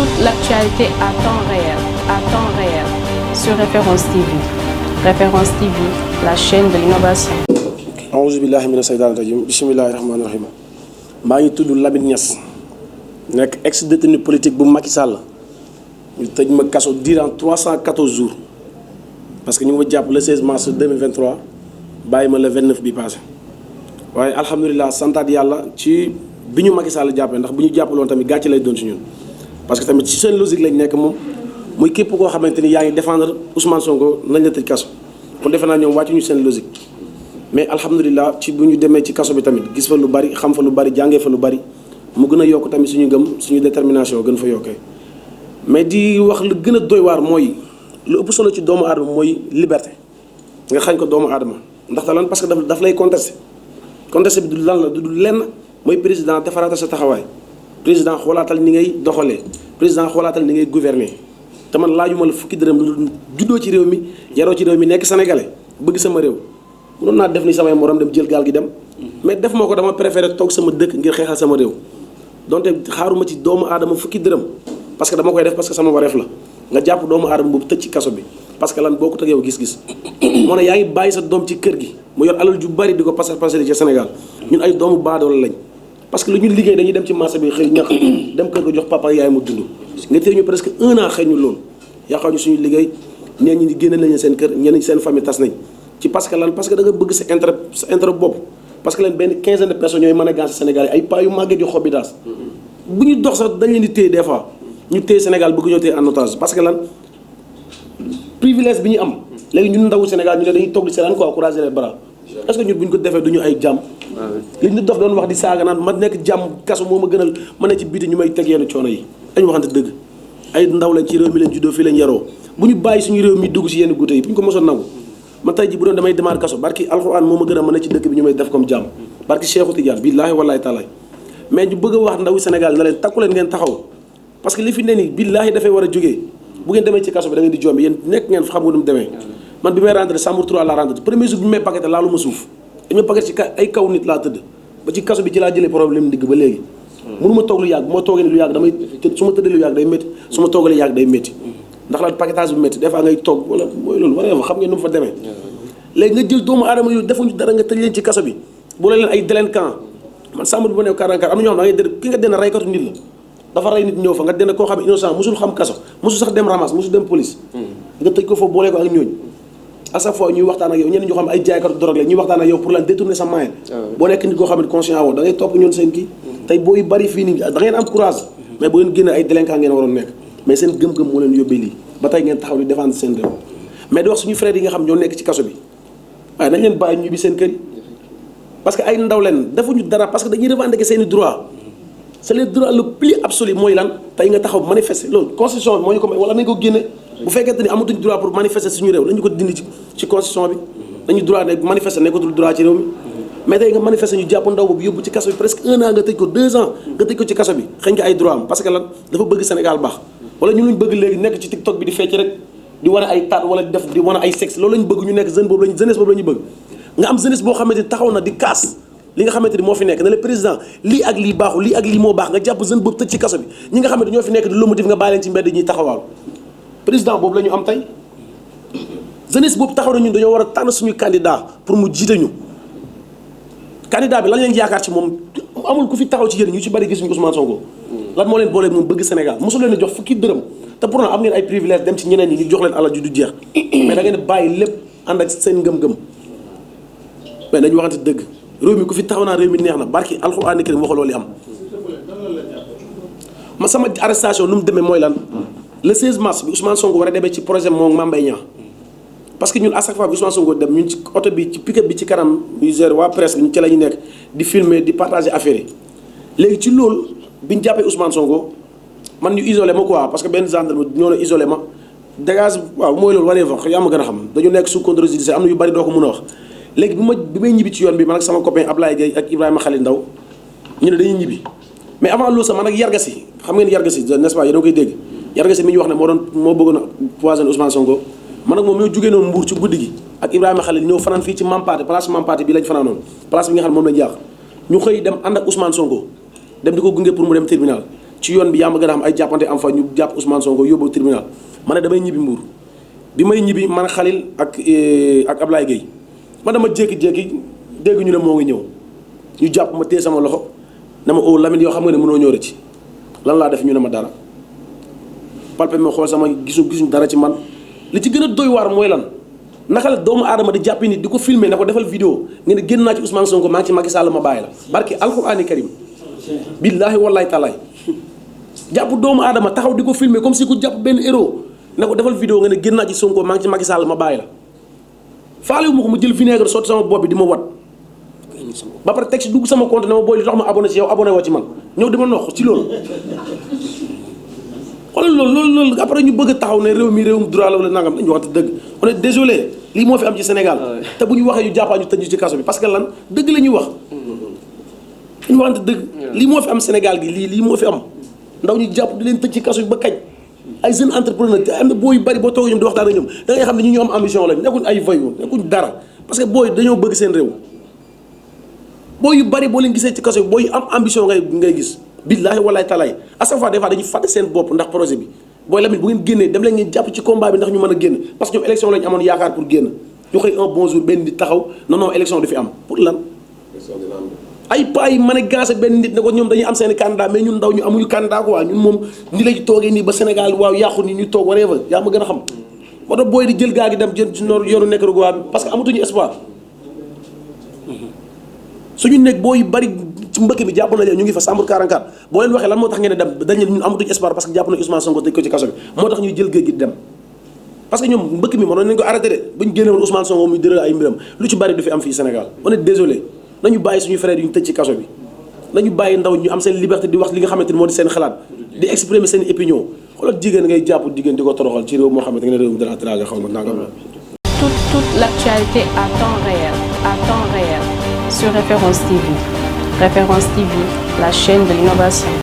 toute l'actualité à temps réel, sur Référence TV. Référence TV, la chaîne de l'innovation. Aouzu billahi mina shaytaani rajim, bismillahi rahmaani rahim. maa ngi tudd Lamine Niass nekk ex détenu politique bu Macky Sall ñu tëj ma kaso durant 314 jours parce que ñu ngi ma jàpp le 16 mars 2023 bàyyi ma le 29 bi passé waaye alhamdulilah santaat yàlla ci bi ñu Macky Sall jàppee ndax bu ñu jàppaloon tamit gàcce lay doon ci ñun parce que tamit ci seen logique lañ nekk moom muy képp koo xamante ni yaa ngi défendre Ousmane Sonko nañ la tëj kaso kon defe naa ñoom wàccuñu seen logique mais alhamdulilah ci bu ñu demee ci kaso bi tamit gis fa lu bari xam fa lu bari jàngee fa lu bari mu gën a yokk tamit suñu gëm suñu détermination gën fa yokkee mais di wax lu gën a doy waar mooy lu ëpp solo ci doomu aadama mooy liberté nga xañ ko doomu aadama ndaxte lan parce que daf lay contesté bi du lan la du lenn mooy président defaraatal sa taxawaay président xoolaatal ni ngay doxalee président xoolaatal ni ngay gouverner te man laajuma la fukki dërëm lu juddoo ci réew mi yaroo ci réew mi nekk sénégalais bëgg sama réew mënoon naa def ni samay morom dem jël gaal gi dem mais def moo ko dama préféré toog sama dëkk ngir xeexal sama réew donte xaaruma ci doomu aadama fukki dërëm parce que dama koy def parce que sama wareef la nga jàpp doomu aadama boobu tëj ci kaso bi parce que lan boo ko teg yow gis-gis moo ne yaa ngi bàyyi sa doom ci kër gi mu yor alal ju bari di ko passer ci Sénégal ñun ay doomu baadoolo lañ parce que lu ñu liggéey dañuy dem ci marché bi xëy ñax dem kër ga jox papa yaay mu dund nga téye ñu presque 1 an xëy ñu loolu yàqaw ñu suñu liggéey ñeen ñi génne nañu seen kër ñenn ñi seen famille tas nañ ci parce que lan parce que da nga bëgg sa intérêt bopp parce que leen benn quinzaine de personnes ñooy mën a gaas Sénégal yi ay paa yu màggee di xobi daas bu ñu dox sax dañ leen di téye des fois ñu téye Sénégal bëgg ñoo téye en otage parce que lan privilège bi ñu am léegi ñun ndawu Sénégal ñu ne dañuy toog di seetaan quoi croiser les bras est-ce que ñun bu ñu ko defee du ñu ay jàmm li ñu dof doon wax di saaga naan ma nekk jàmm kaso moo ma gënal ma ne ci biti ñu may teg yenn coono yi dañu waxante dëgg ay ndaw lañ ci réew mi leen juddoo fii lañ yaroo bu ñu bàyyi suñu réew mi dugg si yenn goutte yi bu ñu ko mosoon nangu man tey ji bu doon damay démarrer kaso barki alxuraan moo ma gën a mën a ci dëkk bi ñu may def comme jàmm barki Cheikhou Tidiane billaahi wallaahi taalaay mais ñu bëgg a wax ndawu Sénégal na leen takku leen ngeen taxaw parce que li fi ne nii billaahi dafay war a jógee bu ngeen demee ci kaso bi da ngeen di jombi yéen nekk ngeen xam nga nu mu demee man bi may rentré Sambour 3 laa rentré premier jour bi may paqueté laalu ma suuf dañu ma paqueté ci ay kaw nit laa tëdd ba ci kaso bi ci laa jëlee problème ndigg ba léegi mënu ma toog lu yàgg bu ma toogee ne lu yàgg damay su ma tëddee lu yàgg day métti su ma toogalee yàgg day métti ndax la paquetage bu métti des fois ngay toog wala mooy loolu wala xam ngeen nu mu fa demee léegi nga jël doomu aadama yooyu defuñu dara nga tëj leen ci kaso bi bu la leen ay délinquant man Sambour bi ma neew 44 am na ñoo xam da ngay dén ki nga den raykatu nit la dafa rey nit ñëw fa nga den koo xam ne innocent musul xam kaso musul sax dem ramas musul dem police nga tëj ko foofu boolee ko ak ñooñu à chaque fois ñuy waxtaan ak yow ñenn ñoo xam ne ay jaaykatu drogue la ñuy waxtaan ak yow pour lan détourner sa moyen boo nekk nit koo xam ne conscient woo da ngay topp ñoon seen kii tey booy bari fii nii da ngeen am courage mais bu ngeen génne ay délinquant ngeen waroon nekk mais seen gëm-gëm moo leen yóbbee lii ba tey ngeen taxaw di défendre seen réew mais di wax suñu frères yi nga xam ñoo nekk ci kaso bi waaye nañ leen bàyyi ñu bi seen kër yi parce que ay ndaw leen defuñu dara parce que dañuy revendiquer seen i droit c'est le droit le plus absolu mooy lan tey nga taxaw manifester loolu constitution bi moo ñu ko may wala nañ ko génne bu fekkente ni amatuñ droit pour manifester suñu réew nañu ko dindi ci constitution bi dañu droit ne manifester nekkatul droit ci réew mi mais tey nga manifester ñu jàpp ndaw boobu yóbbu ci kaso bi presque 1 an nga tëj ko 2 ans nga tëj ko ci kaso bi xëy nga ay droit am parce que lan dafa bëgg Sénégal baax wala ñu luñ bëgg léegi nekk ci TikTok bi di fecc rek di wane ay taat wala def di wane ay sexe loolu lañu bëgg ñu nekk jeune boobu lañu jeunesse boobu la ñu bëgg nga am jeunesse boo xamante ni taxaw na di kaas li nga xamante ni moo fi nekk ne le président lii ak lii baaxul lii ak lii moo baax nga jàpp jeune boobu tëj ci kaso bi ñi nga xamante ñoo fi nekk di lomotif nga bàyyi leen ci mbedd ñuy taxawaalu président boobu la ñu am tey jeunesse boobu taxaw na ñun dañoo war a tànn suñu candidat pour mu jiite ñu candidat bi lan leen yaakaar ci moom amul ku fi taxaw ci yéen ñu ci bari gisuñu Ousmane Sonko lan moo leen boolee moom bëgg Sénégal mosul leen a jox fukki dërëm te pourtant am ngeen ay privilège dem ci ñeneen ñi ñu jox leen alal ju du jeex mais da ngeen bàyyi lépp ànd ak seen ngëm-ngëm mais dañu waxante dëgg réew mi ku fi taxaw naa réew mi neex na barki alxuraan karim waxaloo li am ma sama arrestation nu mu demee mooy lan le 16 mars bi Ousmane Sonko war a demee ci projet moom Mame Mbaye Niang parce que ñun à chaque fois bi Ousmane Sonko dem ñun ci oto bi ci pick-up bi ci kanam ñu gère waa presse bi ñu ci la ñu nekk di filmer di partager affaire yi léegi ci loolu bi ñu jàppee Ousmane Sonko man ñu isolé ma quoi parce que benn gendarme ñoo na isolé ma dégage waaw mooy loolu waree fa yaa ma gën a xam dañu nekk sous contrôle judiciaire am na yu bari doo ko mën a wax léegi bi may ñibbi ci yoon bi man ak sama copain Ablaye Gueye ak Ibrahima Khalil Ndaw ñu ne dañuy ñibbi mais avant loolu sax man ak Yargassi xam ngeen Yargassi n'est-ce pas yéen a koy dégg Yargassi mi ñu wax ne moo bëggoon a poisonné Ousmane Sonko man ak moom ñoo jugee noonu Mbour ci guddi gi ak Ibrahima Khalil ñëw fanaan fii ci Mampaté place Mampaté bi lañ fanaanoon place bi nga xam ne moom lañ yàq ñu xëy dem ànd ak Ousmane Sonko dem di ko gunge pour mu dem tribunal ci yoon bi yaa ma gën a xam ay jàppante am fa ñu jàpp Ousmane Sonko yóbbu tribunal ma ne damay ñibbi Mbour bi may ñibbi man Khalil ak Ablaye Gueye man dama jékki-jékki dégg ñu ne moo ngi ñëw ñu jàpp ma téye sama loxo ne ma oh Lamine yoo xam nga ne mënoo ñëw ci lan laa def ñu ne ma dara palpe ma xool sama gisuñ dara ci man li ci gën a doy waar mooy lan naka la doomu aadama di jàppi nit di ko filmer ne ko defal vidéo nga ne génn naa ci Ousmane Sonko maa ngi ci Macky Sall ma bàyyi la barki alqurani karim billaahi wallahi taalaay jàpp doomu aadama taxaw di ko filmer comme si ku jàpp benn héros ne ko defal vidéo nga ne génn naa ci Sonko maa ngi ci Macky Sall ma bàyyi la faalewu ma ko mu jël vinaigre sotti sama bopp bi di ma wat ba pare teg si dugg sama compte ne ma booy li tax ma abonné ci yow abonné woo ci man ñëw di ma noq ci loolu xoolal loolu après ñu bëgg a taxaw ne réew mi réewum droit la wala nangam dañu waxante dëgg on est désolé lii moo fi am ci Sénégal te bu ñu waxee ñu jàppaa ñu tëj ñu ci kaso bi parce que lan dëgg la ñuy wax dañu waxante dëgg lii moo fi am Sénégal gi lii moo fi am ndaw ñu jàpp di leen tëj ci kaso bi ba kañ ay jeunes entrepreneur te am na booy yu bari boo toogee ñoom di waxtaan ak ñoom da ngay xam ne ñu am ambition lañ nekkuñ ay voyou nekkuñ dara parce que booy dañoo bëgg seen réew booy yu bari boo leen gisee ci kaso bi booy yu am ambition ngay gis billaahi walaay talaay à chaque fois des fois dañuy fàtte seen bopp ndax projet bi booy Lamine bu ngeen génnee dem leen ngeen jàpp ci combat bi ndax ñu mën a génn parce que ñoom élection lañu amoon yaakaar pour génn ñu xëy un bon jour benn nit taxaw non élection du fi am pour lan ay paa yi mën a gaase benn nit ne ko ñoom dañuy am seen candidat mais ñun ndaw ñu amuñu candidat quoi ñun moom ni la ci toogee nii ba Sénégal waaw yàqu ni ñu toog waree fa yaa ma gën a xam moo tax booy di jël gaa gi dem jël ci noor yoonu nekk rek parce que amatuñu espoir suñu nekk booy bari ci mbëkk mi jàpp nañu ñu ngi fa Sambour 44 boo leen waxee lan moo tax ngeen dem dañ ñun amatuñu espoir parce que jàpp nañu Ousmane Sonko tëj ko ci kaso bi moo tax ñuy jël géej gi dem parce que ñoom mbëkk mi mënoon nañu ko arrêté de bu ñu génne woon Ousmane Sonko muy dëral ay mbiram lu ci bari du fi am fii Sénégal on est désolé nañu bàyyi suñu frère yu ñu tëj ci kaso bi nañu bàyyi ndaw ñu am seen liberté di wax li nga xamante ni moo di seen xalaat di exprimer seen opinion xoolal jigéen ngay jàpp jigéen di ko toroxal ci réew moo xamante ne réew mi dara teraanga xaw ma nangam la. Toute l'actualité à temps réel sur Référence TV. Référence TV, la chaîne de l'innovation.